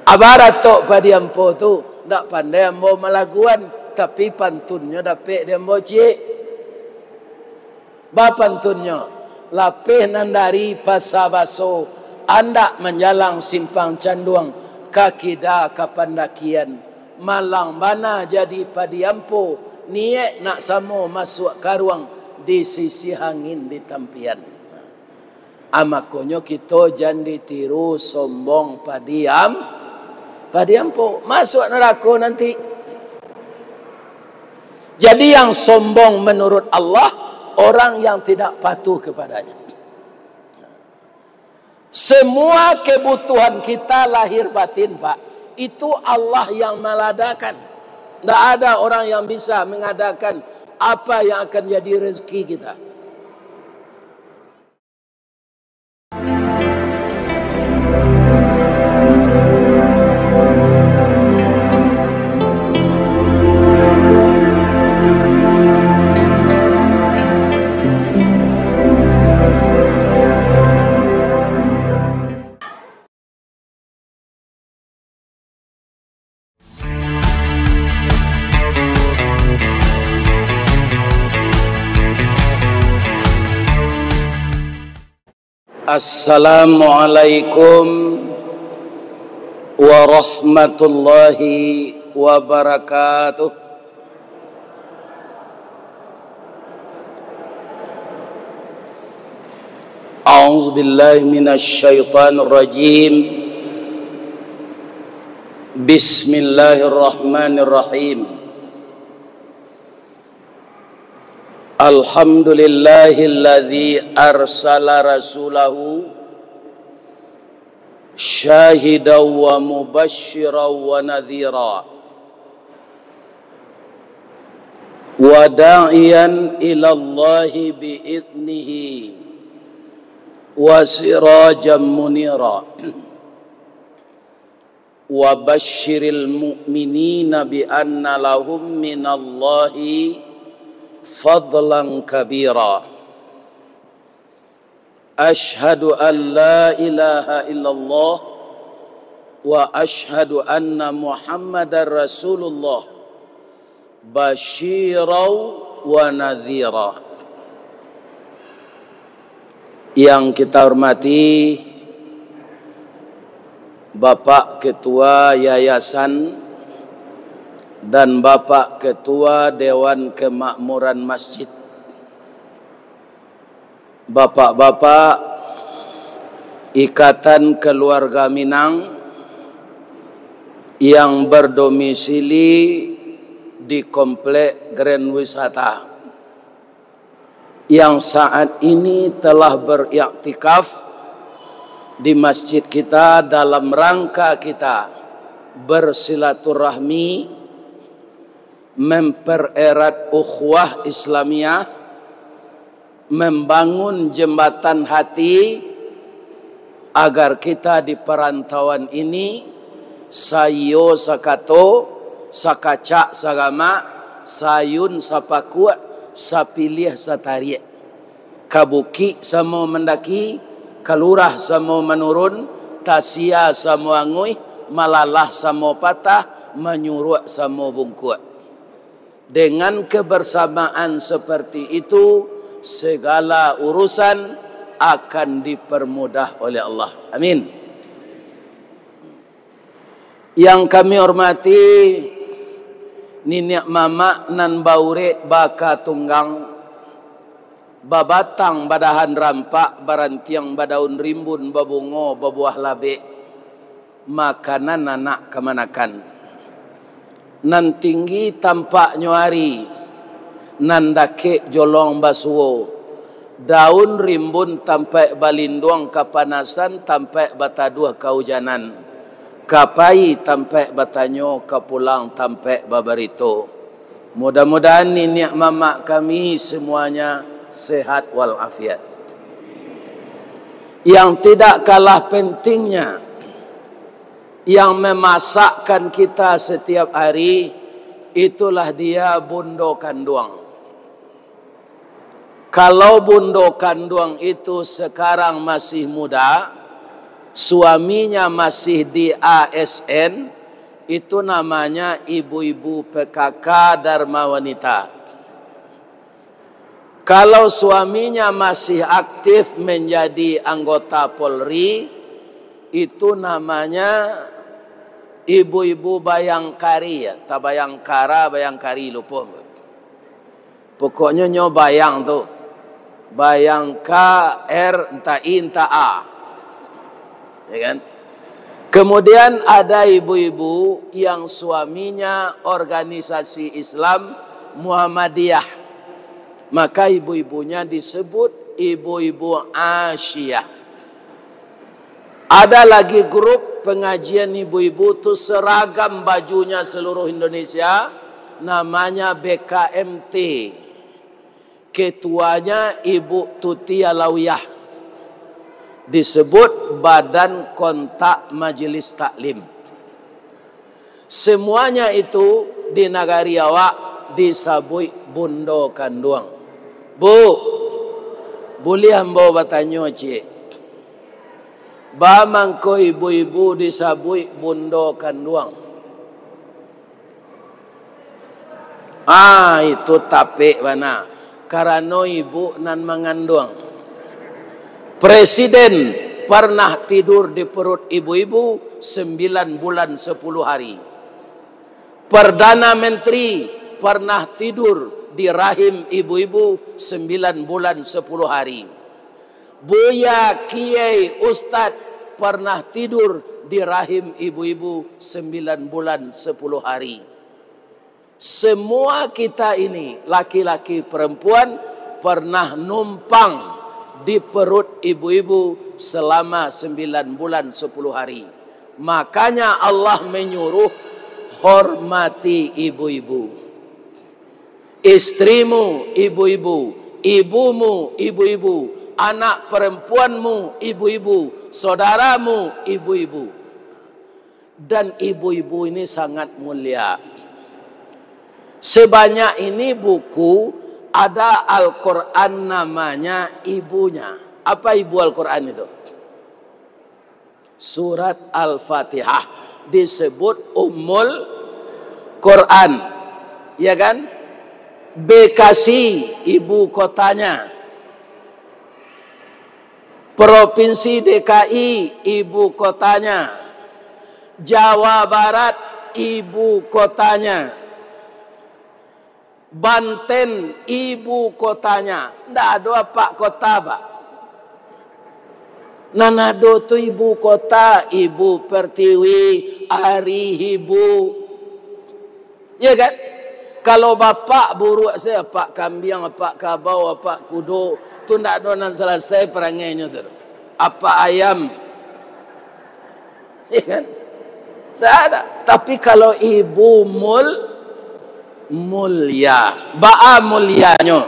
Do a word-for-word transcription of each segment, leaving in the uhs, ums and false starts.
Abaratok padi ampo tu, ndak pandai ambo malaguan, tapi pantunnyo dapek di ambo ciek. Bapantunnyo, lapeh nan dari Pasa Baso, andak manjalang Simpang Canduang, ka kida ka pandakian, malang bana jadi padi ampo, niaik nak samo masuak karuang, di sisih angin di tampian. Ah, makonyo kito jan ditiru sombong padi am-, padi ampo, masuak narako nanti. Jadi, yang sombong menurut Allah, orang yang tidak patuh kepada-Nya. Semua kebutuhan kita lahir batin, Pak, itu Allah yang mengadakan. Ndak ada orang yang bisa mengadakan apa yang akan jadi rezeki kita. Assalamualaikum warahmatullahi wabarakatuh. A'udzubillahi minasyaitonirrajim. Bismillahirrahmanirrahim. Alhamdulillahilladzi arsala rasulahu syahidan wa mubasysyiran wa nadhira, wa da'iyan ilallahi bi'idnihi, wa sirajan munira. Wa basyiril mu'minina bi anna lahum minallahi fadlan kabira. Asyhadu an la ilaha illallah wa asyhadu anna Muhammadar Rasulullah, basyirau wa nadhira. Yang kita hormati Bapak Ketua Yayasan dan Bapak Ketua Dewan Kemakmuran Masjid, Bapak-bapak Ikatan Keluarga Minang yang berdomisili di Komplek Grand Wisata, yang saat ini telah beriktikaf di masjid kita dalam rangka kita bersilaturahmi, mempererat ukhuwah Islamiyah, membangun jembatan hati, agar kita di perantauan ini saiyo sakato, sakacak saramak, saayun sapakuak, sapiliah satariak. Ka bukik samo mandaki, ka lurah samo manurun, tasia samo anguih, malalah samo patah, manyuruak samo bungkuak. Dengan kebersamaan seperti itu, segala urusan akan dipermudah oleh Allah. Amin. Yang kami hormati niniak mamak nan baurek baka tunggang, babatang badahan rampak, barantiang badaun rimbun, babungo babuah labek, makanan anak kamanakan. Nan tinggi tampaknyo ari, nan dakek jolong basuo, daun rimbun tampaik balinduang kapanasan, tampaik bataduah kaujanan, ka pai tampaik batanyo, ka pulang tampaik babarito. Mudah-mudahan niniak mamak kami semuanya sehat walafiat. Yang tidak kalah pentingnya, yang memasakkan kita setiap hari, itulah dia bundo kanduang. Kalau bundo kanduang itu sekarang masih muda, suaminya masih di A S N, itu namanya ibu-ibu P K K Dharma Wanita. Kalau suaminya masih aktif menjadi anggota Polri, itu namanya ibu-ibu Bayangkari, ya, ta Bayangkara, Bayangkari, lupo. Pokoknyo nyo bayang tu. Bayang K R entah I entah A. Ya kan? Kemudian ada ibu-ibu yang suaminya organisasi Islam Muhammadiyah. Maka ibu-ibunya disebut ibu-ibu Asyiyah. Ada lagi grup pengajian ibu-ibu tu seragam bajunya seluruh Indonesia, namanya B K M T. Ketuanya Ibu Tuti Alawiyah, disebut Badan Kontak Majelis Taklim. Semuanya itu di nagari awak disabuik bundo kanduang. Bu, buliah ambo batanyo ciek? Ba mangko ibu-ibu disabuik bundo kanduang? Ah, itu tapek bana, karano ibu nan manganduang. Presiden pernah tidur di perut ibu-ibu sembilan bulan sepuluh hari. Perdana Menteri pernah tidur di rahim ibu-ibu sembilan bulan sepuluh hari. Buya, kiai, ustad pernah tidur di rahim ibu-ibu sembilan bulan sepuluh hari. Semua kita ini, laki-laki, perempuan, pernah numpang di perut ibu-ibu selama sembilan bulan sepuluh hari. Makanya Allah menyuruh, hormati ibu-ibu. Istrimu, ibu-ibu. Ibumu, ibu-ibu. Anak perempuanmu, ibu-ibu. Saudaramu, ibu-ibu. Dan ibu-ibu ini sangat mulia. Sebanyak ini buku, ada Al-Quran namanya ibunya. Apa ibu Al-Quran itu? Surat Al-Fatihah disebut Ummul Quran, ya kan? Bekasi ibu kotanya, Provinsi D K I ibu kotanya, Jawa Barat ibu kotanya, Banten ibu kotanya. Ndak ado apak kota, Pak. Nan ado tu ibu kota, ibu pertiwi, ari ibu. Ya kan? Kalau bapak buruak se, apak kambiang, apak kabau, apak kudo, tu ndak ado nan salasai parangainyo tu. Apak ayam. Ya kan? Ndak ada. Tapi kalau ibu mul-, mulia. Baa mulianyo?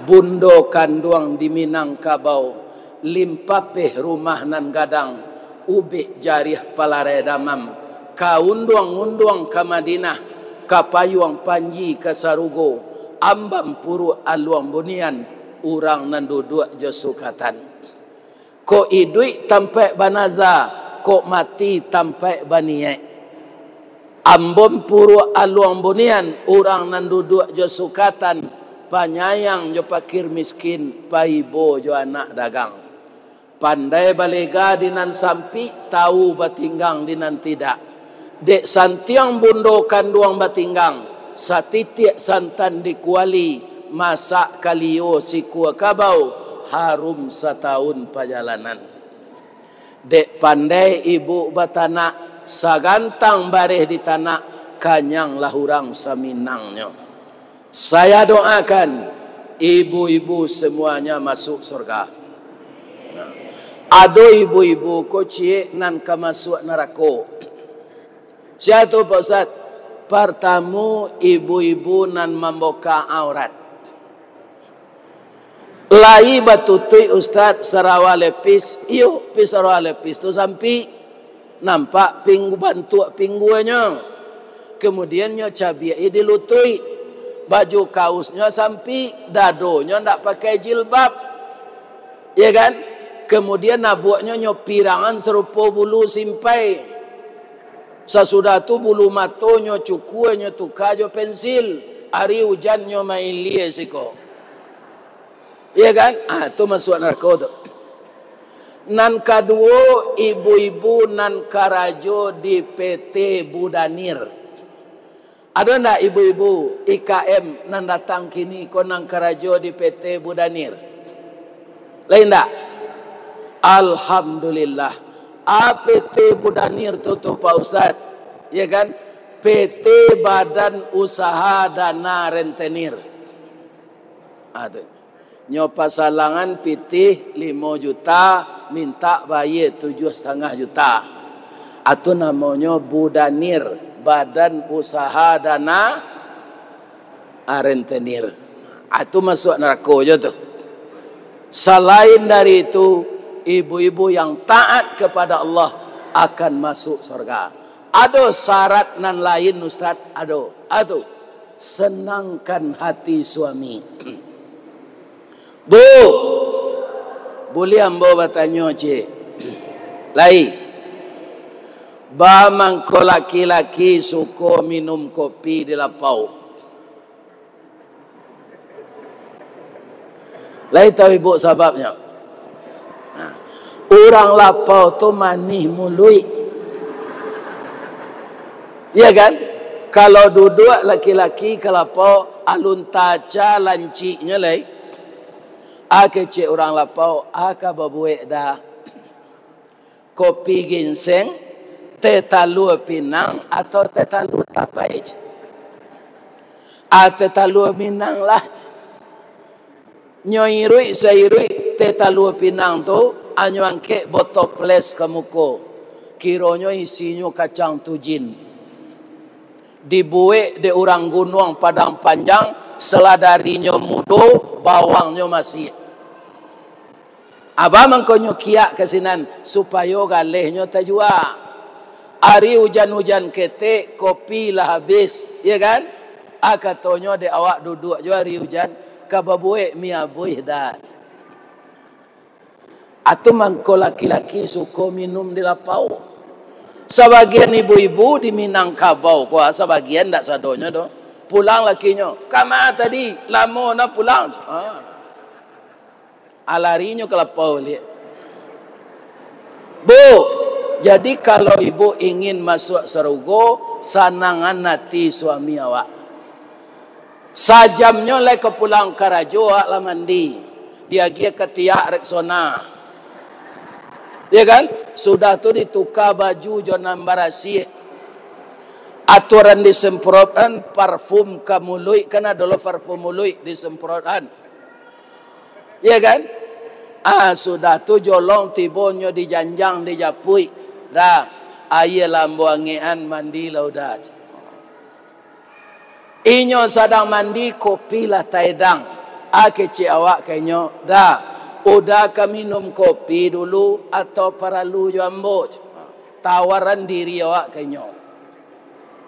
Bundo kanduang di Minangkabau, limpapeh rumah nan gadang, ubek jariah palarai damam, ka unduang-unduang ka Madinah, ka payuang panji ka sarugo, ambam puruak aluang bunian, urang nan duduak jo sukatan. Kok iduik tampaik banaza, kok mati tampaik baniaik. Ambam puruak aluang bunian, urang nan duduak jo sukatan, panyayang jo pakir miskin, paibo jo anak dagang. Pandai balega di nan sampik, tau batinggang di nan tidak. Dek santiang bundo kanduang batinggang, satitiak santan di kuali, masak kalio sikua kabau, harum satahun pajalanan. Dek pandai ibu batanak, sagantang bareh ditanak, kanyanglah urang saminangnyo. Saya doakan ibu-ibu semuanya masuk surga. Nah, ado ibu-ibu ko ciek nan ka masuak narako. Sia tu, Pak Ustaz? Partamo, ibu-ibu nan mamboka aurat. Lai batutuik, Ustaz, sarawa lepis? Iyo, pi sarawa lepis tu sampik. Nampak pinggu, bantuak pingguanyo. Kemudian nyo cabiak-i di lutuik. Baju kausnyo sampik, dadonyo ndak pakai jilbab. Ya kan? Kemudian abuaknyo nyo pirangan sarupo bulu simpai. Sasudah tu bulu matonyo cukua nyo tuka jo pensil. Ari ujan nyo mailia siko. Iya kan? Ah, tu masuak narako tu. Nan kaduo, ibu-ibu nan karajo di P T Budanir. Ado ndak ibu-ibu I K M nan datang kini ko nan karajo di P T Budanir? Lain ndak? Alhamdulillah. A P T Budanir tu, tu, Pak Ustaz, ya kan? P T Badan Usaha Dana Rentenir. Ah, tu. Nyo pasalangan pitih limo juta, mintak bayia tujuah satangah juta. Atu namonyo Budanir, Badan Usaha Dana Rentenir. Atu masuak narako jo tu. Salain dari itu, ibu-ibu yang taat kepada Allah akan masuk surga. Ado syarat nan lain, Ustaz? Ado. Atu, senangkan hati suami. Bu, buliah ambo batanyo, Cik? Lai. Ba mangko laki-laki suko minum kopi di lapau? Lai tahu ibu sababnyo? Nah, urang lapau tu manih muluik. Iya kan? Kalau duduak laki-laki ka lapau, alun taca lanciknyo lai. A kecek urang lapau, a ka babuek dah. Kopi ginseng, teh talua pinang, atau teh talua tapai? A, teh talua pinang lah. Nyo iruik sairuik teh talua pinang tu, a nyo angkek botoples ka muko. Kironyo isinyo kacang tujin. Dibuek dek urang Gunuang Padang Panjang, seladarinyo mudo, bawangnyo masiak. A ba mangkonyo kiak ka sinan, supayo galehnyo tajua. Ari ujan-ujan ketek, kopi lah abih, iya kan? A katonyo dek awak duduak jo ari ujan, ka babuek mi abuih dah. Atu mangko laki-laki suko minum di lapau. Sabagian ibu-ibu di Minangkabau ko, sabagian, ndak sadonyo doh. Pulang lakinyo, "Kama tadi, lamo na pulang." Ah. Alarinyo ka lapau baliak. Bu, jadi kalau ibu ingin masuak sarugo, sanangan ati suami awak. Sajamnyo lai ka pulang karajo, awak lah mandi, diagiah katiak Rexona. Ya kan? Sudah tu dituka baju jo nan barasiah. Aturan disemprotkan parfum ka muluik, kan ado lo parfum muluik disemprotkan. Ya kan? Ah, sudah tu jolong tibonyo di janjang, di japuik. Dah, aia lah ambo angekan, mandi lah Uda. Inyo sadang mandi, kopi lah taedang. Ah, kecek awak ka inyo, "Dah, Uda ka minum kopi dulu, atau paralu jo ambo?" Tawaran diri awak ka inyo.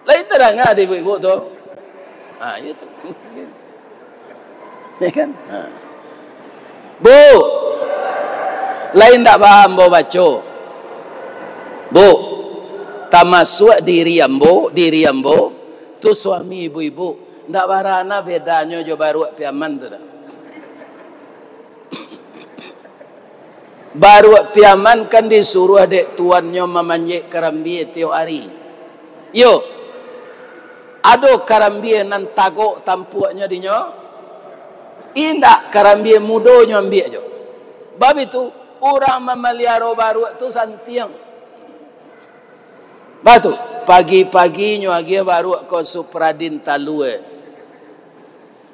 Lai tadanga dek ibu-ibu tu? Ha, iyo tu. Ya kan? Ha. Bu, lai ndak ba ambo baco? Bu, tamasuak diri ambo, diri ambo, tu suami ibu-ibu, ndak bara na bedanyo jo baruak Piaman tu doh. Baruak Piaman kan disuruah dek tuannyo mamanjek karambia tiok ari. Iyo, ado karambia nan tagok tampuaknyo dinyo? Indak, karambia mudonyo ambiak jo. Bab itu, urang mamaliaro baruak tu santiang. Batu, pagi-pagi nyo agiah baruak ko Supradin talua.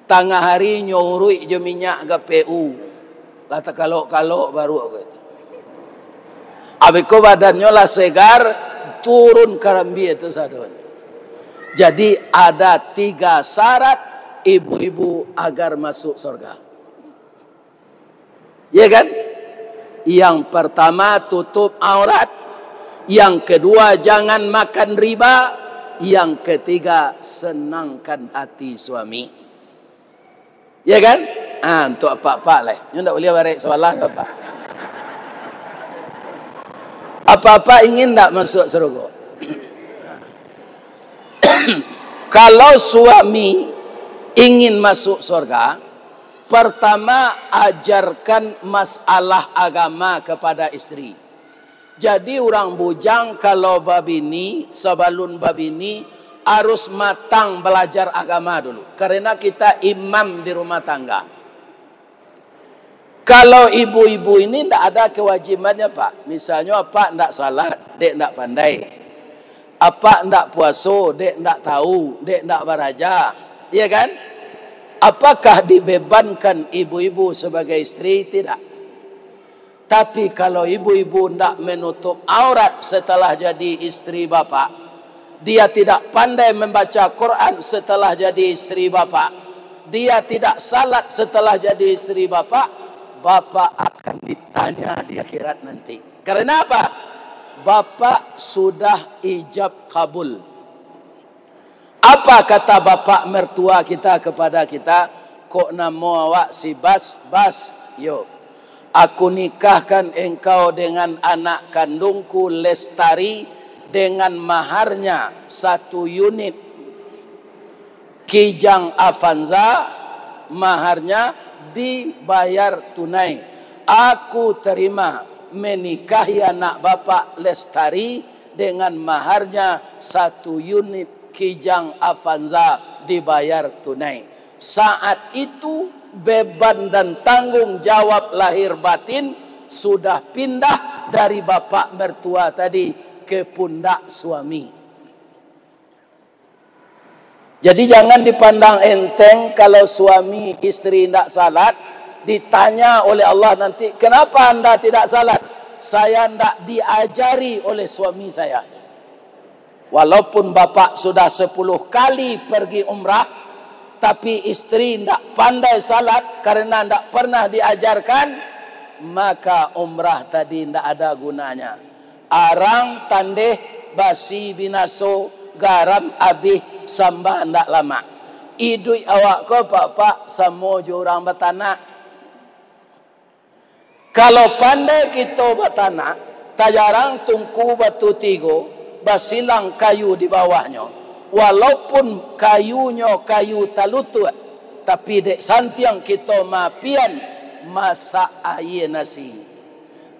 Tangah ari nyo uruik jo minyak G P U. Lah takalok-kalok baruak ko itu. Abih ko badannyo lah segar, turun karambia tu sadonyo. Jadi, ada tiga syarat ibu-ibu agar masuk surga. Ya kan? Yang pertama, tutup aurat. Yang kedua, jangan makan riba. Yang ketiga, senangkan hati suami. Ya kan? Ah, untuk apak-apak lah. Nyo ndak buliah barek sabalah ka apak. Apak-apak ingin ndak masuk surga? Kalau suami ingin masuk surga, pertama ajarkan masalah agama kepada isteri. Jadi urang bujang kalau babini, sabalun babini, harus matang balajar agama dulu. Karena kita imam di rumah tangga. Kalau ibu-ibu ini ndak ada kewajibannyo, Pak. Misalnyo, apak ndak salat, dek ndak pandai. Apak ndak puaso, dek ndak tahu, dek ndak baraja. Iya kan? Apakah dibebankan ibu-ibu sebagai isteri? Tidak. Tapi kalau ibu-ibu ndak menutup aurat setelah jadi isteri bapak, dia tidak pandai membaca Quran setelah jadi isteri bapak, dia tidak salat setelah jadi isteri bapak, bapak akan ditanya di akhirat nanti. Karena apa? Bapak sudah ijab kabul. Apa kata bapak mertua kita kepada kita? "Kok namo awak si Bas?" "Bas, yo. Aku nikahkan engkau dengan anak kandungku Lestari dengan maharnya satu unit Kijang Avanza, maharnya dibayar tunai. Aku terima menikahi anak bapak Lestari dengan maharnya satu unit Kijang Avanza dibayar tunai." Saat itu, beban dan tanggung jawab lahir batin sudah pindah dari bapak mertua tadi ke pundak suami. Jadi, jangan dipandang enteng kalau suami isteri indak salat, ditanya oleh Allah nanti, "Kenapa anda tidak salat?" "Saya ndak diajari oleh suami saya." Walaupun bapak sudah sepuluh kali pergi umrah, tapi isteri ndak pandai salat karena ndak pernah diajarkan, maka umrah tadi ndak ada gunanya. Arang tandeh, basi binaso, garam abih, samba ndak lamak. Iduik awak ko, Pak-pak, samo jo urang batanak. Kalau pandai kito batanak, tajarang tungku batu tigo, basilang kayu di bawahnyo. Walaupun kayunyo kayu talutuak, tapi dek santiang kito maapian masak aia nasi.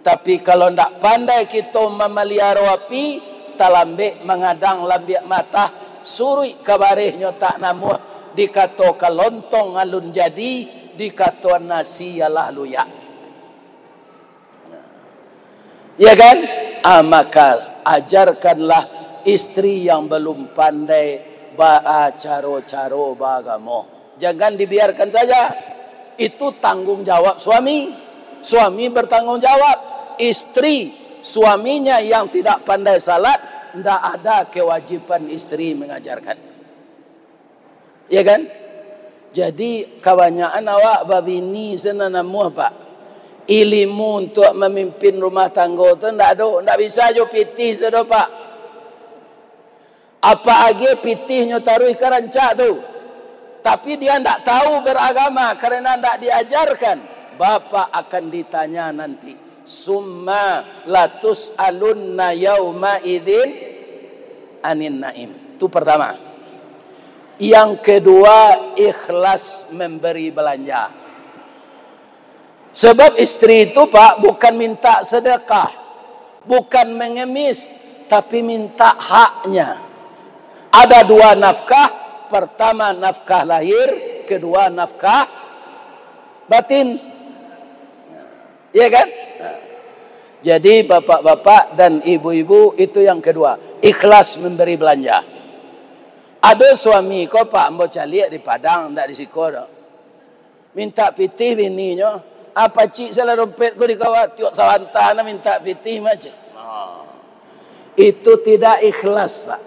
Tapi kalau ndak pandai kito mamaliaro api, talambek mangadang lambiak matah, suruik ka barehnyo tak namuah, dikato ka lontong alun jadi, dikato nasi alah luyak. Ya kan? Ah, maka ajarkanlah isteri yang belum pandai ba-, ah, caro-caro baagamo. Jangan dibiarkan saja. Itu tanggung jawab suami. Suami bertanggung jawab. Isteri, suaminya yang tidak pandai salat, ndak ada kewajiban isteri mengajarkan. Ya kan? Jadi, kabanyakan awak babini se nan namuah, Pak. Ilimu untuak mamimpin rumah tanggo tu ndak ado, ndak bisa jo pitih se doh, Pak. Apa agiah pitihnyo taruih ka rancak tu, tapi dia ndak tahu beragama karena ndak diajarkan, bapak akan ditanya nanti. "Summa latus'alunna yauma idzin anin naim." Itu pertama. Yang kedua, ikhlas memberi belanja. Sebab isteri itu, Pak, bukan minta sedekah, bukan mengemis, tapi minta haknya. Ada dua nafkah, pertama nafkah lahir, kedua nafkah batin. Ya kan? Jadi, bapak-bapak dan ibu-ibu, itu yang kedua, ikhlas memberi belanja. Ado suami ko, Pak, ambo caliak di Padang, ndak di siko doh. Minta pitih bininyo, "Ah, pacik salah dompet ko di kawah, tiok sabanta nah minta pitih mah," ceh. Nah, itu tidak ikhlas, Pak.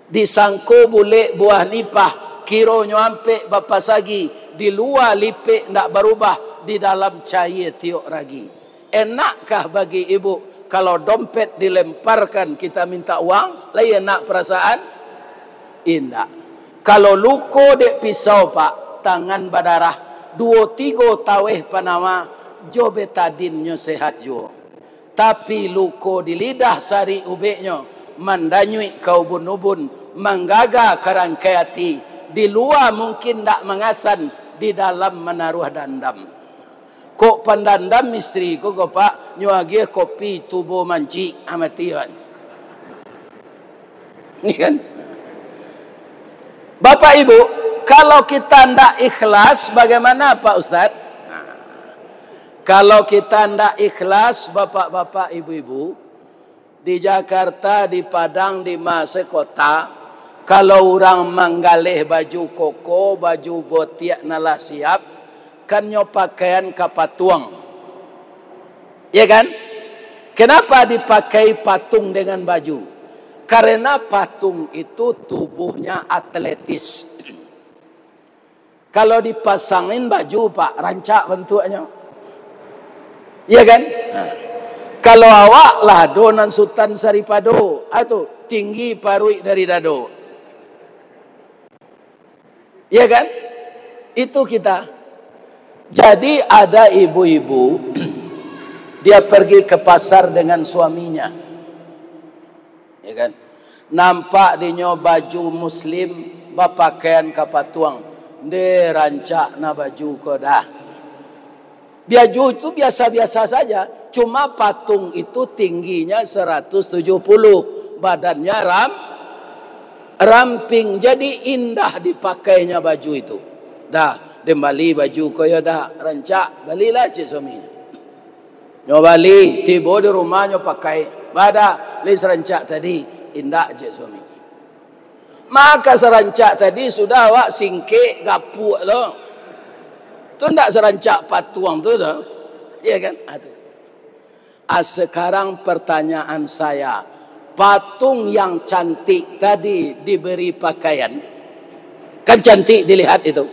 Disangko bulek buah nipah, kironyo ampek bapasagi, di lua lipek ndak barubah, di dalam caia tiok ragi. Enakkah bagi ibu kalau dompet dilemparkan kita minta uang? Lai enak perasaan? Indak. Kalau luko dek pisau, Pak, tangan badarah, duo tigo taweh panawa, jo betadinnyo sehat juo. Tapi luko di lidah sarik ubeknyo, mandanyuik ka ubun-ubun, manggaga ka rangkai ati, di lua mungkin ndak mangasan, di dalam manaruah dandam. Kok pandandam istri ko, ko, Pak, nyo agiah kopi tubo mancik, ah, mati, Pak. Ni kan? Bapak Ibu, kalau kita ndak ikhlas, bagaimana, Pak Ustaz? Kalau kita ndak ikhlas, bapak-bapak, ibu-ibu, di Jakarta, di Padang, di ma se kota, kalau urang manggaleh baju koko, baju botiak nan lah siap, kan nyo pakaian ka patuang. Ya kan? Kenapa dipakai patung dengan baju? Karena patung itu tubuhnya atletis. Kalau dipasangin baju, Pak, rancak bantuaknyo. Iya kan? Nah. Kalau awak lah ado nan Sutan Saripado, ah, tu, tinggi paruik dari dado. Iya kan? Itu kita. Jadi ada ibu-ibu, dia pergi ke pasar dengan suaminya. Ya kan? Nampak dinyo baju muslim, bapakaian ka patuang. Nde rancak na baju ko dah. Baju itu biasa-biasa saja, cuma patung itu tingginya seratus tujuh puluh, badannya ram-, ramping, jadi indah dipakainya baju itu. Dah, den bali baju ko yo dah, rancak, balilah, cek suaminyo. Nyo bali, tibo di rumah nyo pakai. Bada, lai sarancak tadi, indak, cek suami. Maka sarancak tadi sudah awak singkek, gapuak lo. Tu ndak sarancak patuang tu doh. Iya kan? Ah, tu. Ah, sekarang pertanyaan saya, patung yang cantik tadi diberi pakaian? Kan cantik dilihat itu.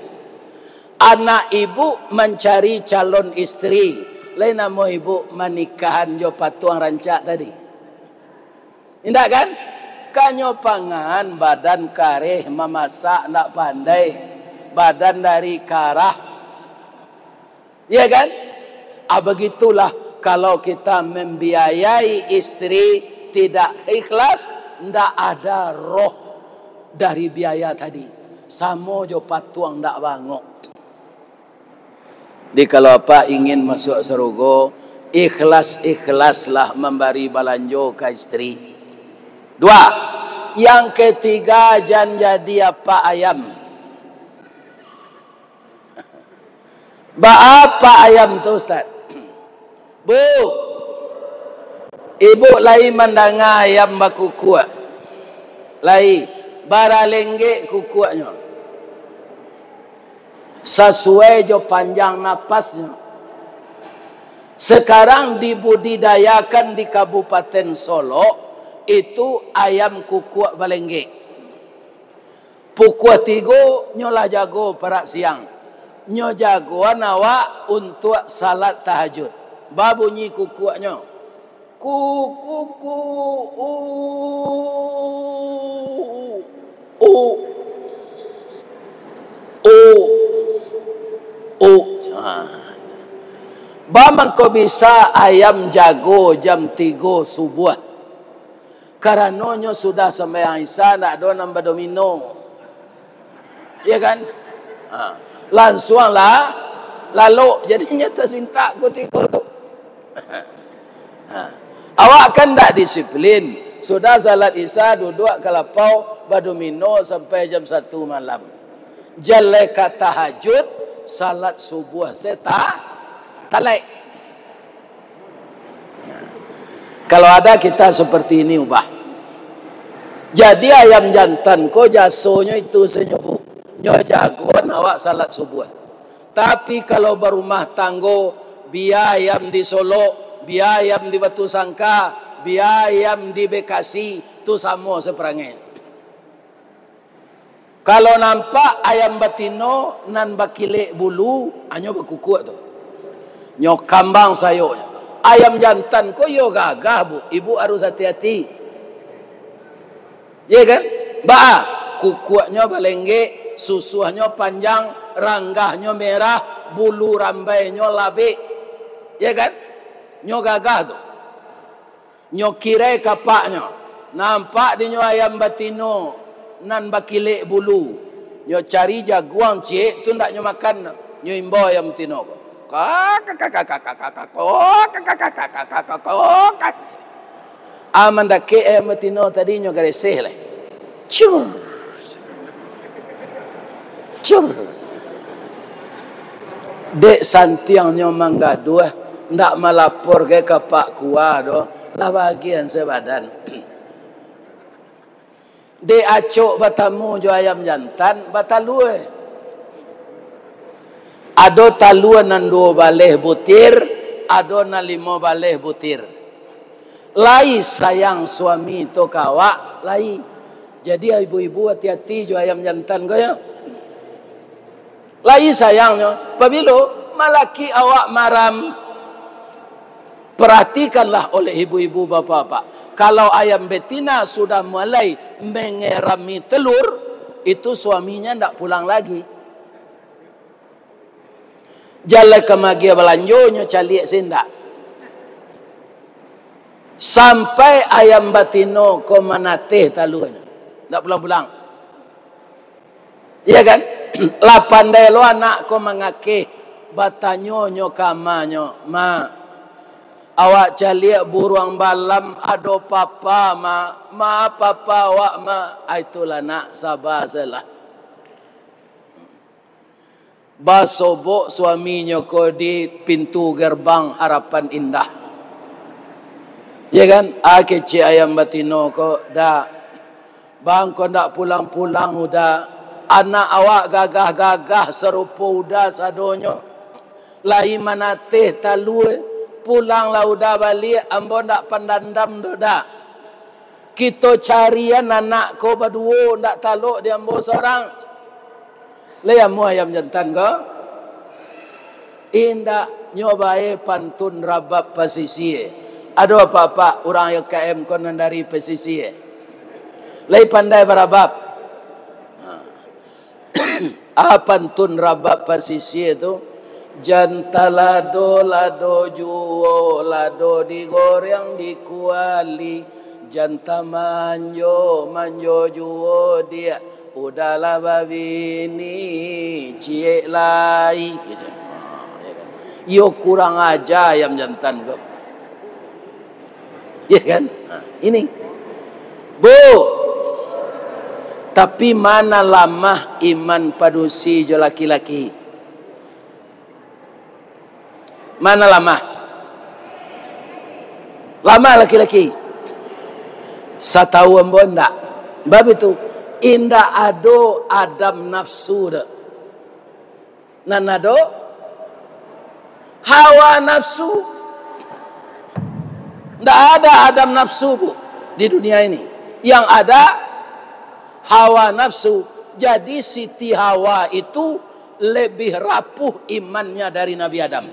Anak ibu mancari calon istri, lai namo ibu manikahan jo patuang rancak tadi? Indak kan? Kanyo pangan, badan kareh, mamasak ndak pandai, badan dari karah. Iya kan? Ah, begitulah kalau kita membiayai istri tidak ikhlas, ndak ada roh dari biaya tadi. Samo jo patuang ndak bangok. Jadi, kalau apak ingin masuk sarugo, ikhlas-ikhlaslah mambari balanjo ka istri. Dua, yang ketiga, jan jadi apak ayam. Baa apak ayam tu, Ustaz? Bu, ibu lai mandanga ayam bakukuak? Lai, bara lenggek kukuaknyo? Sasuai jo panjang napasnyo. Sekarang dibudidayakan di Kabupaten Solok, itu ayam kukuak balenggek. Pukua tigo nyo lah jago parak siang. Nyo jagoan awak untuak salat tahajud. Babunyi kukuaknyo. Ku, ku, ku, u, u, u, u. Ha. Baa mangko bisa ayam jago jam tigo subuah? Karano nyo sudah sambayang Isya, ndak ado nan badomino. Iya kan? Ha. Lansuang lah lalok, jadi nyo tasintak kutiko tu. Ha. Awak kan ndak disiplin. Sudah salat Isya, duduak ka lapau, badomino sampai jam satu malam. Jan lai ka tahajud, salat subuah se ta-, talaik. Kalau ada kita seperti ini, ubah. Jadi, ayam jantan ko jasonyo itu sajo, Bu. Nyo jagoan awak salat subuah. Tapi, kalau barumah tanggo, bia ayam di Solok, bia ayam di Batusangka, bia ayam di Bekasi, tu samo saparangai. Kalau nampak ayam batino nan bakilek bulu, hanyo bakukuak tu. Nyo kambang sayoknyo. Ayam jantan ko iyo gagah, Bu. Ibu harus hati-hati. Iya kan? Baa, kukuaknyo balenggek, susuahnyo panjang, ranggahnyo merah, bulu rambainyo labek. Iya kan? Nyo gagah tu. Nyo kirai kapaknyo, nampak dinyo ayam batino nan bakilek bulu. Nyo cari jaguang ciek tu ndak nyo makan, nyo imbau ayam batino ko. Kak, kak, kak, kak, kak, kak, kak, kak, kak, kak, kak, kak, kak, kak. Ah, mandakek ayam batino tadi nyo gareseh lai. Cur. Cur. Dek santiangnyo manggaduah, ndak malapor ka Pak Kua doh, lah bagian sabadan. Dek acok batamu jo ayam jantan, batalua. Ado talua nan duo baleh butir, ado nan limo baleh butir. Lai sayang suami tu ka awak, lai. Jadi, ibu-ibu ati-ati jo ayam jantan ko, yo. Lai sayangnyo, pabilo malaki awak maram. Perhatikanlah oleh ibu-ibu, bapak-bapak. Kalau ayam betina sudah mulai mengerami telur, itu suaminya ndak pulang lagi. Jan lai ka magiah balanjo, nyo caliak se indak. Sampai ayam batino ko manateh taluanyo. Ndak pulang-pulang. Iya kan? Lah pandai lo anak ko mangakeh, batanyo nyo ka amanyo, "Ma, awak caliak buruang balam ado papa, Ma. Ma, papa awak, Ma." Ah, itulah nak, saba sajolah. Basobok suaminyo ko di pintu gerbang Harapan Indah. Ya kan? Ah, kecek ayam batino ko, "Dak. Bang ko ndak pulang-pulang Uda. Anak awak gagah-gagah sarupo Uda sadonyo. Lai manateh talua. Pulanglah Uda baliak, ambo ndak pandandam doh, Dak." Kito carian anak ko baduo, ndak talok di ambo sorang. Lai amuah ayam jantan ko? Indak, nyo bae pantun rabab pasisia. Ado apak-apak urang Y K M ko nan dari pasisia? Lai pandai barabab? Ha. Ah, pantun rabab pasisia tu, "Jan talado-lado juo, lado digoreng di kuali, jan tamanjo-manjo juo, Diak, Uda lah babini ciek lai," gitu. Ha, ya kan? Iyo kurang aja ayam jantan ko. Ya kan? Ha, ini. Bu, tapi mana lamah iman padusi jo laki-laki? Mana lamah? Lamah laki-laki? Satau ambo ndak. Bab itu, indak ado adam nafsu doh. Nan ado hawa nafsu. Ndak ada adam nafsu, Bu, di dunia ini. Yang ada hawa nafsu. Jadi Siti Hawa itu lebih rapuh imannya dari Nabi Adam.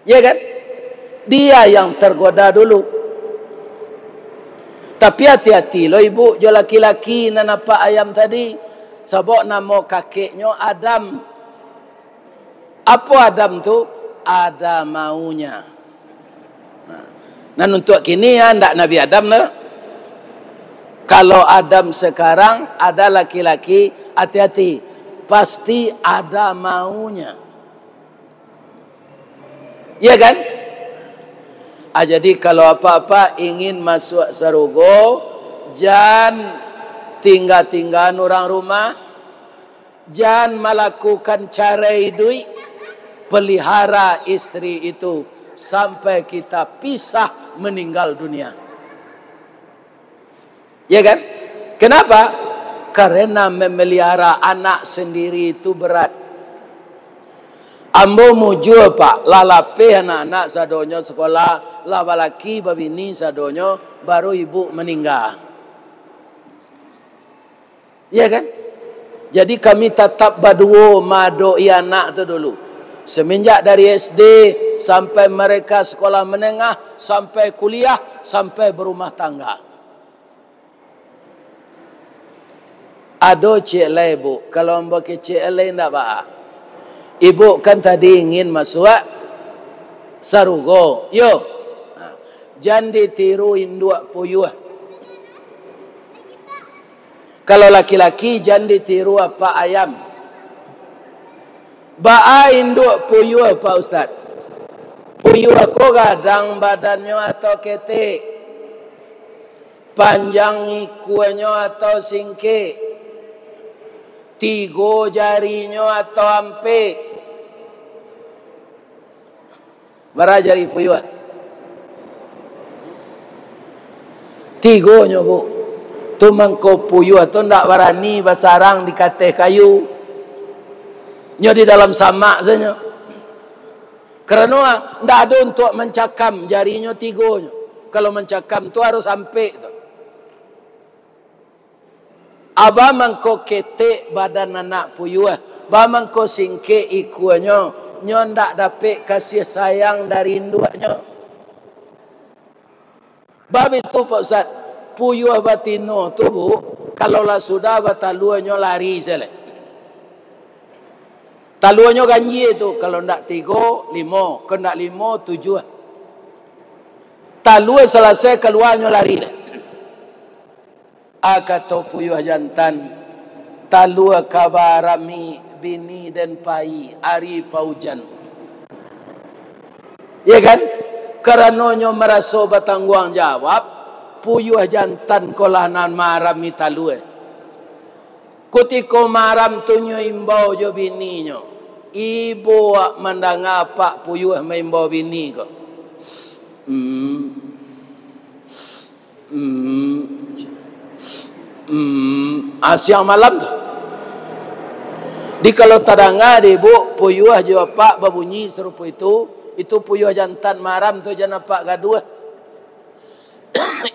Ya kan? Dia yang tergoda dulu. Tapi hati-hati lo ibu jo laki-laki nan apak ayam tadi. Sabab namo kakeknyo Adam. Apo Adam tu? Ada maunya. Nah, nan untuak kini, ya, ndak Nabi Adam lah. Kalau Adam sekarang ada laki-laki, hati-hati. Pasti ada maunya. Ya kan? Ah, jadi kalau apa-apa ingin masuk sarugo, jan tingga-tinggaan urang rumah, jan malakukan carai iduik, pelihara istri itu sampai kita pisah meninggal dunia. Ya kan? Kenapa? Karena memelihara anak sendiri itu berat. Ambo mujua, Pak, lah lapeh anak-anak sadonyo sekolah, lah balaki babini sadonyo, baru ibu meninggal. Ya kan? Jadi kami tatap baduo maadoki anak tu dulu. Semenjak dari S D sampai mereka sekolah menengah, sampai kuliah, sampai berumah tangga. Ado ciek lai, Bu. Kalau ambo kecek lai ndak baa. Ibu kan tadi ingin masuak Sarugo, yo. Ha, jan ditiru induak puyuah. Kalau laki-laki, jan ditiru apak ayam. Baa induak puyuah, Pak Ustaz? Puyuah ko gadang badannyo atau ketek? Panjang ikuanyo atau singkek? Tigo jarinyo atau ampek? Bara jari puyuah? Tigonyo, Bu. Tu mangko puyuah tu ndak barani basarang di kateh kayu. Nyo di dalam samak sajo. Karano ndak ado untuak mancakam jarinyo tigonyo. Kalau mancakam tu harus ampek tu. Baa mangko ketek badan anak puyuah, baa mangko singkek ikuanyo, nyo ndak dapek kasih sayang dari induaknyo. Bab itu, Pak Ustaz, puyuah batino tu, Bu, kalau lah sudah batalua, nyo lari se lai. Taluanyo ganjia tu, kalau ndak tigo, limo, kalau ndak limo, tujuah. Talua salasai kalua, nyo lari lai. A, kato puyuah jantan, talua ka baarami bini den pai ari paujan. Ya kan? Karano nyo maraso batangguang jawab, puyuah jantan ko lah nan maarami talua. Kutiko maaram tu nyo imbau jo bininyo, ibo wak mandanga apak puyuah maimbau bini ko. Hmm. Hmm. Hmm. Ah, siang malam tu. Di kalau tadanga di ibu puyuah jo apak babunyi sarupo itu, itu puyuah jantan maaram tu, jan apak gaduah.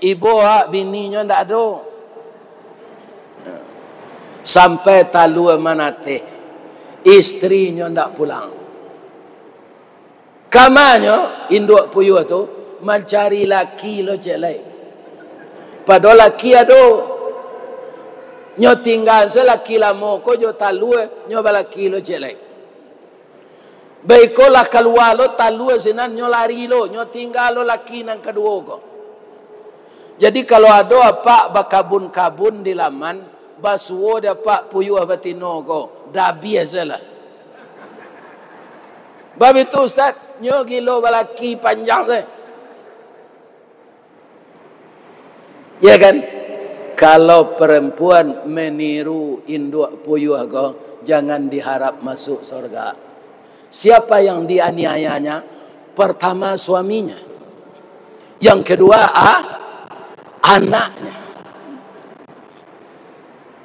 Ibo wak bininyo ndak ado. Sampai talua manateh, istrinyo ndak pulang. Kamanyo induak puyuah tu mancari laki lo ciek lai. Padahal laki ado. Nyo tingga se laki lamo ko jo talua, nyo balaki lo ciek lai. Baiko lah kalua lo talua sinan, nyo lari lo, nyo tingga lo laki nan kaduo ko. Jadi kalau ado apak bakabun-kabun di laman, basuo di apak puyuah batino ko, dabiah se lah. Bab itu, Ustaz, nyo gilo balaki panjang se. Ya kan? Kalau perempuan meniru induak puyuah ko, jangan diharap masuk surga. Siapa yang dianiayanya? Pertama, suaminya. Yang kedua, a-, anaknya.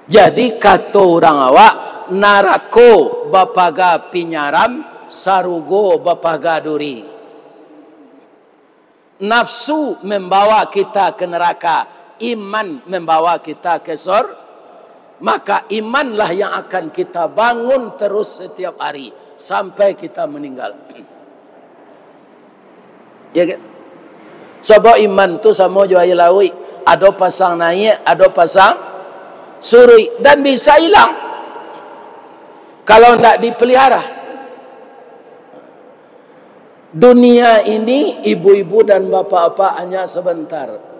Jadi, kato urang awak, narako bapaga pinyaram, sarugo bapaga duri. Nafsu membawa kita ke neraka, iman membawa kita ke sor-, maka imanlah yang akan kita bangun terus setiap hari sampai kita meninggal. Ya kan? Sabab iman tu samo jo aia lauik, ado pasang naiak, ado pasang suruik, dan bisa hilang kalau ndak dipelihara. Dunia ini, ibu-ibu dan bapak-bapak, hanya sebentar.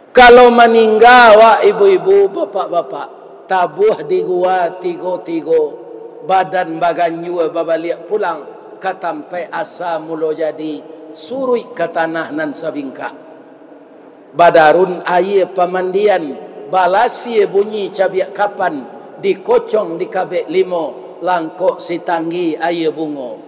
Kalau maningga awak, ibu-ibu, bapak-bapak, tabuah di gua tigo-tigo, badan baganjua babaliak pulang ka tampaik asa mulo jadi, suruik ka tanah nan sabingkah. Badarun aia pamandian, balasia bunyi cabiak kapan, dikocong dikabek limo, langkok sitanggi aia bungo.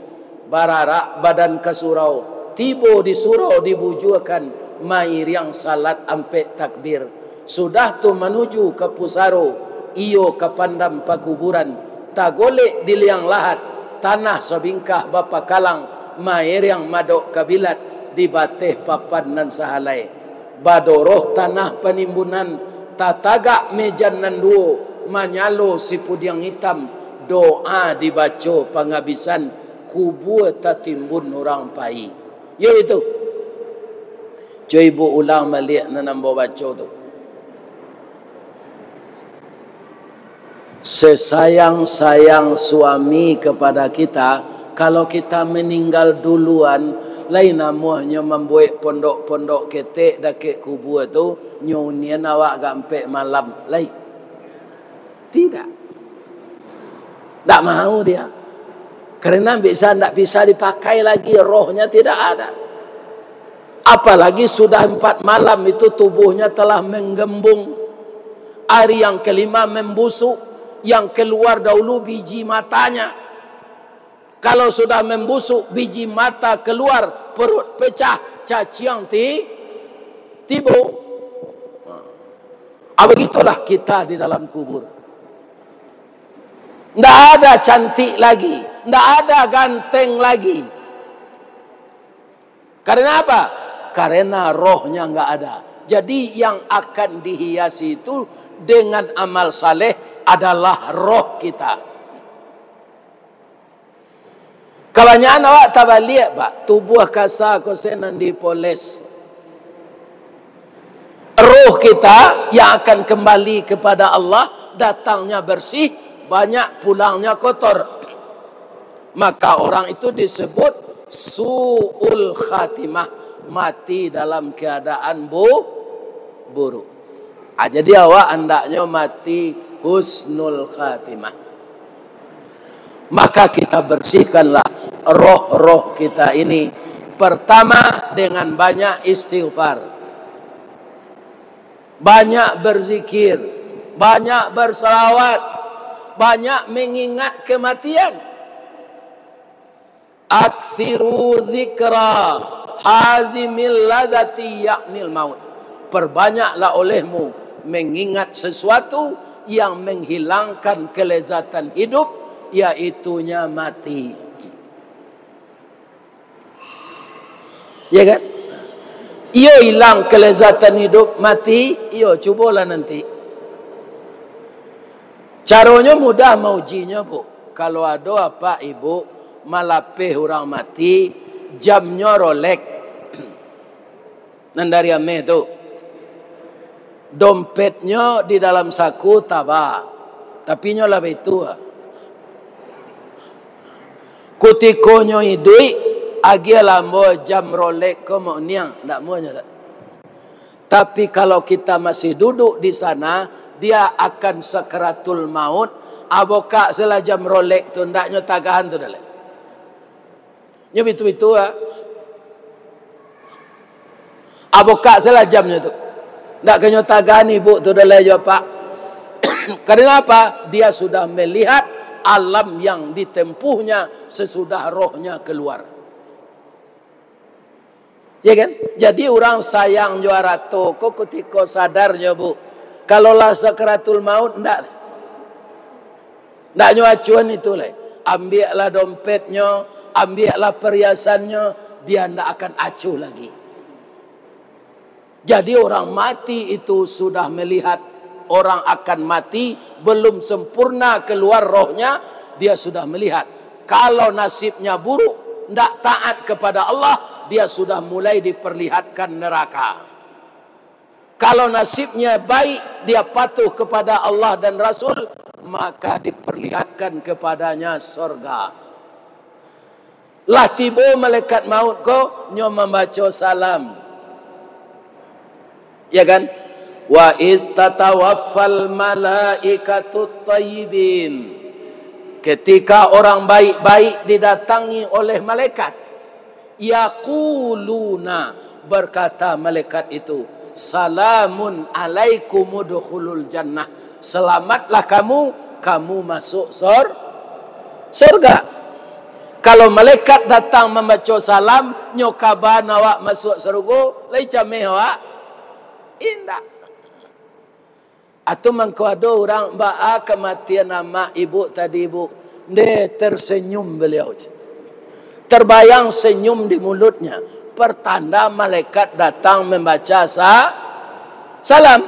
Bararak badan ka surau, tibo di surau dibujuakan, mairiang salat ampek takbir. Sudah tu manuju ka pusaro, iyo ka pandam pakuburan, tagolek di liang lahat, tanah sabingkah bapakalang, mairiang madok kabilat, di bateh papan nan sahalai. Badoroh tanah panimbunan, tatagak mejan nan duo, manyalo sipudiang itam, doa dibaco pangabisan, kubua tatimbun urang pai. Yo itu. Cubo ibu ulang baliak nan ambo baco tu. Sesayang-sayang suami kepada kita, Kalau kita meninggal duluan, lai namuahnyo mambuek pondok-pondok ketek dakek kubua tu, nyo unian awak agak ampek malam, lai. Tidak. Ndak mau dia. Karena bisa, ndak bisa dipakai lagi, rohnya tidak ada. Apalagi sudah empat malam itu tubuhnya telah menggembung. Hari yang kelima membusuk, yang keluar dahulu biji matanya. Kalau sudah membusuk, biji mata keluar, perut pecah, caciang ti-, tibo. Ah, begitulah kita di dalam kubur. Ndak ada cantik lagi, ndak ada ganteng lagi. Karena apa? Karena rohnya nggak ada. Jadi, yang akan dihiasi itu dengan amal saleh adalah roh kita. Kabanyakan awak tabaliak, Pak. Tubuah kasa ko se nan dipoles. Roh kita yang akan kembali kepada Allah, datangnya bersih, banyak pulangnya kotor. Maka orang itu disebut su'ul khatimah, mati dalam keadaan bu-, buruk. Ah, jadi awak andaknyo mati husnul khatimah. Maka kita bersihkanlah roh-roh kita ini. Pertama, dengan banyak istighfar. Banyak berzikir, banyak bersalawat, banyak mengingat kematian. Aksiru zikra hazimil ladati yaknil maut. Perbanyaklah olehmu mengingat sesuatu yang menghilangkan kelezatan hidup, yaitunya mati. Ya kan? Iyo hilang kelezatan hidup, mati, iyo, cubolah nanti. Caronyo mudah maujinyo, Bu. Kalau ado apak ibuk malapeh urang mati, jamnyo Rolex. Nan dari ameh tu. Dompetnyo di dalam saku taba, tapi nyo lah baitu ah. Kutiko nyo iduik, agiahlah ambo jam Rolex ko, Mak Uniang, ndak muahnyo tak? Tapi kalau kita masih duduk di sana, dia akan sakaratul maut, abokak selah jam Rolex tu, ndak nyo tagahan tu dah lai. Nyo bitu-bitu ah. Abokak selah jamnyo tu. Ndak kanyo tagahan ibuk tu dah lai jo apak. Karena apa? Dia sudah melihat alam yang ditempuhnya sesudah rohnya keluar. Ya kan? Jadi urang sayang jo arato ko kutiko sadarnyo, Bu. Kalau lah sakaratul maut, ndak. Ndak nyo acuahan itu lai. Ambiaklah dompetnyo, ambiaklah perhiasannyo, dia ndak akan acuh lagi. Jadi orang mati itu sudah melihat orang akan mati, belum sempurna keluar rohnya, dia sudah melihat. Kalau nasibnya buruk, ndak taat kepada Allah, dia sudah mulai diperlihatkan neraka. Kalau nasibnya baik, dia patuh kepada Allah dan Rasul, maka diperlihatkan kepadanya sorga. Lah tibo malaikat maut ko, nyo mambaco salam. Ya kan? "Wa iz tatawaffal malaikatut thayyibin." Ketika orang baik-baik didatangi oleh malaikat, yaquluna, berkata malaikat itu, "Salamun alaikum udkhulul jannah." Selamatlah kamu, kamu masuk sor-, sorga. Kalau malaikat datang mambaco salam, nyo kaban awak masuk sorga, lai cameh awak? Indak. Atau mangko ado urang, "Baa kamatian amak ibuk tadi, Buk?" Ndeh, tersenyum beliau. Terbayang senyum di mulutnya. Pertanda malaikat datang membaca sa-, salam.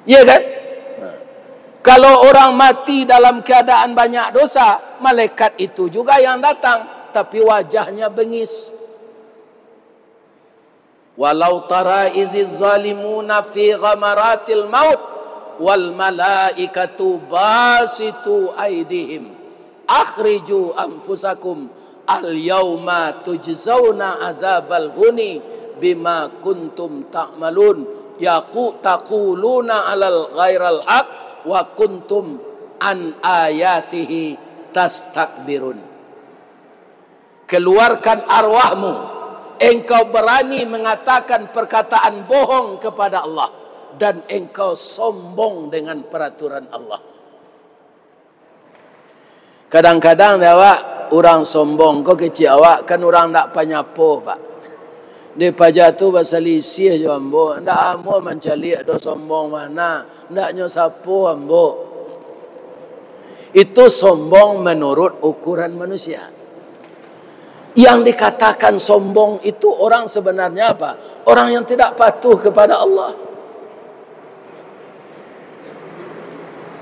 Iya kan? Nah, kalau orang mati dalam keadaan banyak dosa, malaikat itu juga yang datang, tapi wajahnya bengis. "Walau tara iziz zalimuna fi ghamaratil maut wal malaikatu basitu aidihim." "Akhriju anfusakum, al-yauma tujzauna adzabal huni bima kuntum ta'malun, yaku taquluna alal ghairal haq, wa kuntum an ayatihi tastakbirun." Keluarkan arwahmu, engkau berani mengatakan perkataan bohong kepada Allah, dan engkau sombong dengan peraturan Allah. Kadang-kadang dek awak, urang sombong ko kecek awak, kan urang ndak panyapo, Pak. Dek paja tu basalisiah jo ambo, ndak amuah mancaliak do sombong mah, ndak nyo sapo ambo. Itu sombong menurut ukuran manusia. Yang dikatakan sombong itu orang sebenarnya apa? Orang yang tidak patuh kepada Allah.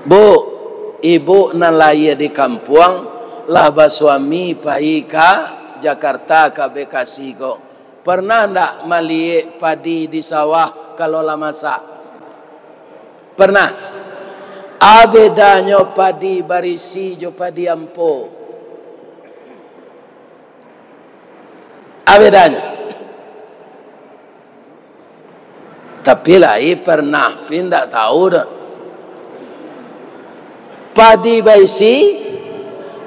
Bu, ibu nan lahia di kampuang, lah basuami pai ka Jakarta, ka Bekasi ko. Pernah ndak maliek padi di sawah kalau lah masak? Pernah. A bedanyo padi barisi jo padi ampo? A bedanyo? Tapi lai pernah pi ndak tahu doh. Padi baisi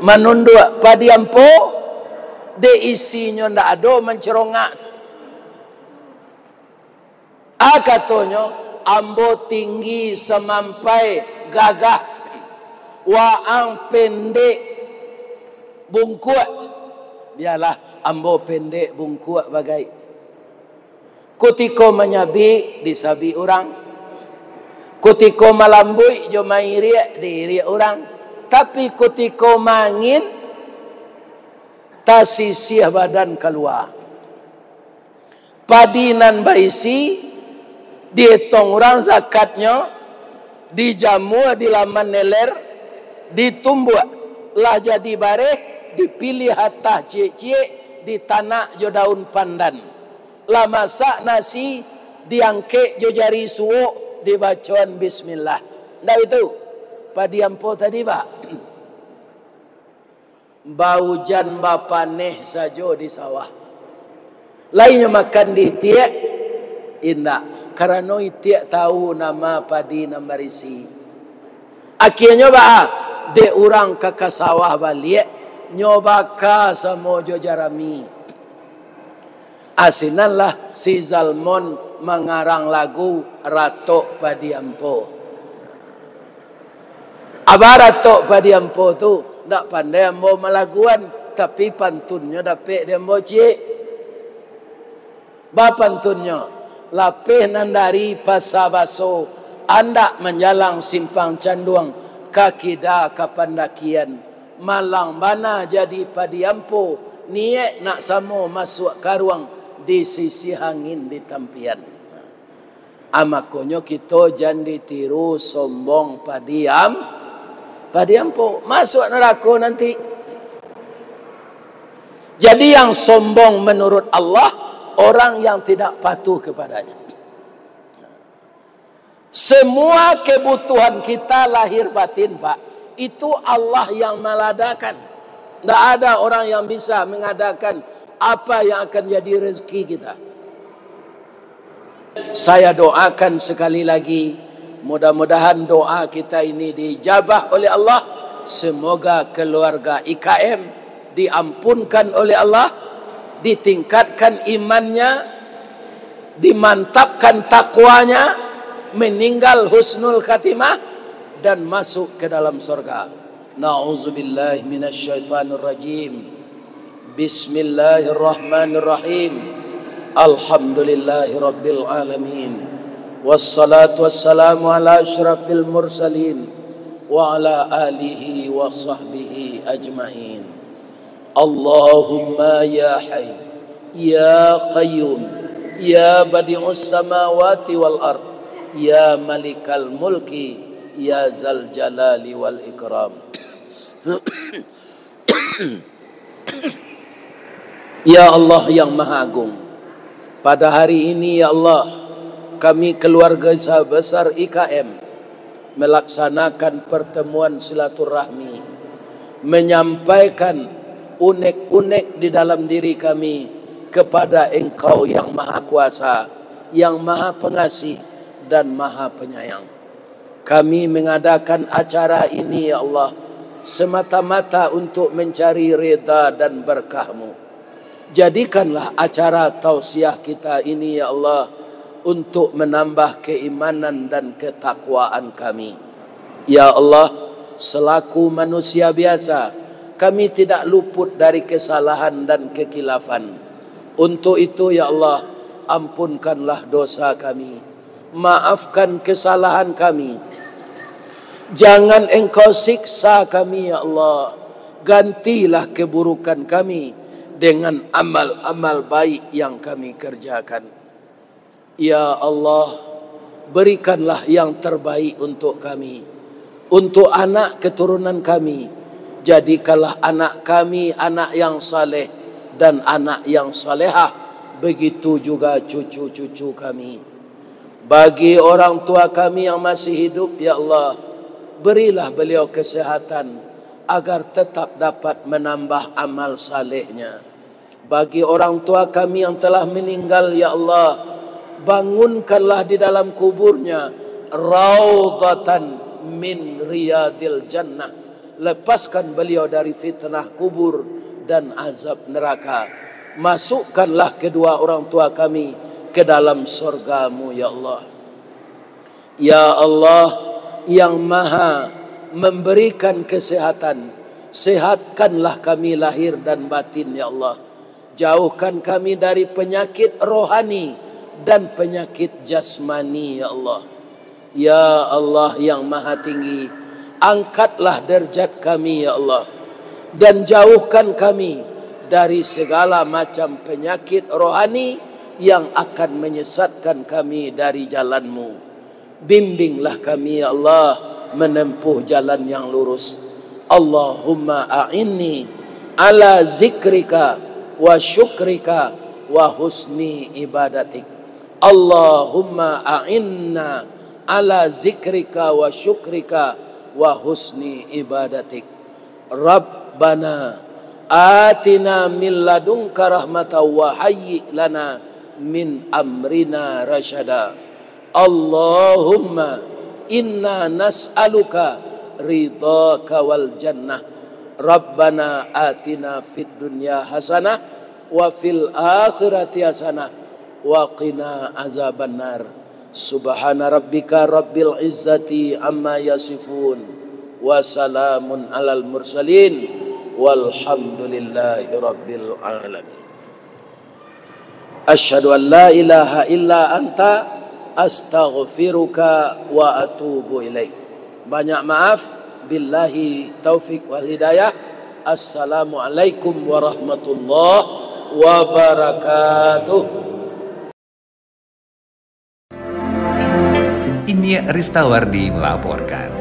manunduak, padi ampo dek isinyo ndak ado mancerongak. A katonyo, ambo tinggi samampai gagah, waang pendek bungkuak. Bialah ambo pendek bungkuak bagai. Kutiko manyabik, disabik urang. Kutiko malambuik jo mairiak, diiriak urang. Tapi kutiko mangin, tasisiah badan kalua. Padi nan baisi, dietong urang zakatnyo, dijamua di laman neler, ditumbuak, lah jadi bareh, dipiliah atah ciek-ciek, ditanak jo daun pandan. Lah masak nasi, diangkek jo jari suok, dibacoan bismillah. Ndak itu? Padi ampo tadi, Pak. Baujan bapaneh sajo di sawah. Lai nyo makan di itiak? Indak, karano itiak tahu nama padi nan barisi. Akienyo baa? Dek urang ka, ka sawah baliak, nyo baka samo jo jarami. Asinanlah si Zalmon mangarang lagu Ratok Padi Ampo. Abah Ratok Padi Ampo tu, ndak pandai ambo malaguan, tapi pantunnyo dapek di ambo ciek. Ba pantunnyo, lapeh nan dari Pasa Baso, andak manjalang Simpang Canduang, ka kida ka pandakian. Malang bana jadi padi ampo, niaik nak samo masuak karuang, disisiah angin di tampian. Ah, makonyo kito jan ditiru sombong padi am-, padi ampo. Masuak narako nanti. Jadi yang sombong menurut Allah, orang yang tidak patuh kepada-Nya. Semua kebutuhan kita lahir batin, Pak, itu Allah yang maladakan. Ndak ada orang yang bisa mengadakan apa yang akan jadi rezeki kita. Saya doakan sekali lagi, mudah-mudahan doa kita ini diijabah oleh Allah. Semoga keluarga I K M diampunkan oleh Allah, ditingkatkan imannya, dimantapkan takwanya, meninggal husnul khatimah, dan masuk ke dalam surga. Na'udzubillahi minasyaitonirrajim. Bismillahirrahmanirrahim. Alhamdulillahirabbil alamin. Wassalatu wassalamu ala asyrafil mursalin wa ala alihi wa sahbihi ajmain. Allahumma ya Hayy, ya Qayyum, ya Badi'us Samawati wal Ard, ya Malikal Mulki, ya Zal Jalali wal Ikram. Ya Allah yang Maha Agung, pada hari ini, ya Allah, kami keluarga besar I K M melaksanakan pertemuan silaturahmi menyampaikan unek-unek di dalam diri kami kepada Engkau yang Maha Kuasa, yang Maha Pengasih, dan Maha Penyayang. Kami mengadakan acara ini, ya Allah, semata-mata untuk mencari rida dan berkah-Mu. Jadikanlah acara tausiah kita ini, ya Allah, untuk menambah keimanan dan ketakwaan kami. Ya Allah, selaku manusia biasa, kami tidak luput dari kesalahan dan kekhilafan. Untuk itu, ya Allah, ampunkanlah dosa kami. Maafkan kesalahan kami. Jangan Engkau siksa kami, ya Allah. Gantilah keburukan kami dengan amal-amal baik yang kami kerjakan. Ya Allah, berikanlah yang terbaik untuk kami, untuk anak keturunan kami. Jadikanlah anak kami anak yang saleh dan anak yang salehah, begitu juga cucu-cucu kami. Bagi orang tua kami yang masih hidup, ya Allah, berilah beliau kesehatan agar tetap dapat menambah amal salehnya. Bagi orang tua kami yang telah meninggal, ya Allah, bangunkanlah di dalam kuburnya raudhatan min riyadil jannah. Lepaskan beliau dari fitnah kubur dan azab neraka. Masukkanlah kedua orang tua kami ke dalam sorga-Mu, ya Allah. Ya Allah, yang Maha memberikan kesehatan, sehatkanlah kami lahir dan batin, ya Allah. Jauhkan kami dari penyakit rohani dan penyakit jasmani, ya Allah. Ya Allah yang Maha Tinggi, angkatlah derajat kami, ya Allah, dan jauhkan kami dari segala macam penyakit rohani yang akan menyesatkan kami dari jalan-Mu. Bimbinglah kami, ya Allah, menempuh jalan yang lurus. Allahumma a'inni ala zikrika wa syukrika wa husni ibadatik. Allahumma a'inna ala zikrika wa syukrika wa husni ibadatik. Rabbana atina min ladunka rahmatan wa hayyi' lana min amrina rasyada. Allahumma inna nas'aluka ridhaka wal jannah. Rabbana atina fid dunya hasanah wa fil akhirati hasanah wa qina azabannar. Subhana rabbika rabbil izzati amma yasifun. Wa salamun alal mursalin. Walhamdulillahi rabbil alamin. Asyhadu an la ilaha illa anta, astaghfiruka wa atubu ilaik. Banyak maaf. Billahi taufik wal hidayah. Assalamualaikum warahmatullahi wabarakatuh. Inyiak Ristawardi melaporkan.